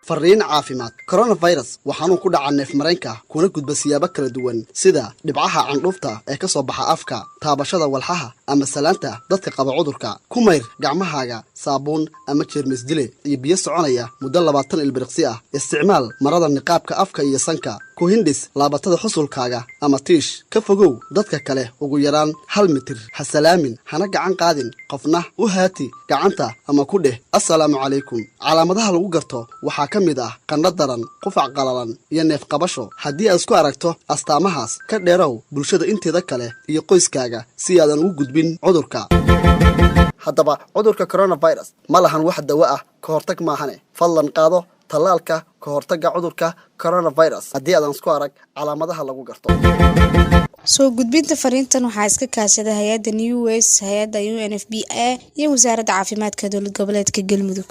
Fariin caafimaad. Coronavirus waa xanuun ku dhaca neefmareenka, kuna gudba siyaabo kala duwan, sida dhibcaha candhuufta ee ka soo baxa afka, taabashada walxaha ama salaanta dadka qaba cudurka. Ku mayr gacmahaaga saabuun ama jeermis dile iyo biyo soconaya muddo 20 ilbiriqsi ah. Isticmaal marada niqaabka afka iyo sanka. Ku hindhis laabatada xusulkaaga ama tiish. Ka fogow dadka kale ugu yaraan 1 mitir. Ha salaamin, hana gacan qaadin qofna. U haati gacanta ama ku dheh "Assalaamu calaykum". Calaamadaha lagu garto waxaa ka mid ah qandho daran, qufac qalalan iyo neef qabasho. Haddii aad isku aragto astaamahaas, ka dheerow bulshada inteeda kale iyo qoyskaaga si aadan ugu gudbin cudurka. Haddaba cudurka coronavirus ma lahan wax dawo ah, ka hortag maahane. Fadlan qaado tallaalka ka hortagga cudurka coronavirus haddii aadan isku arag calaamadaha lagu garto. Soo gudbinta fariintan waxaa iska kaashaday hay-adda NEWS, hay-adda UNFPA iyo Wasaaradda Caafimaadka Dowlad Goboleedka Galmudug.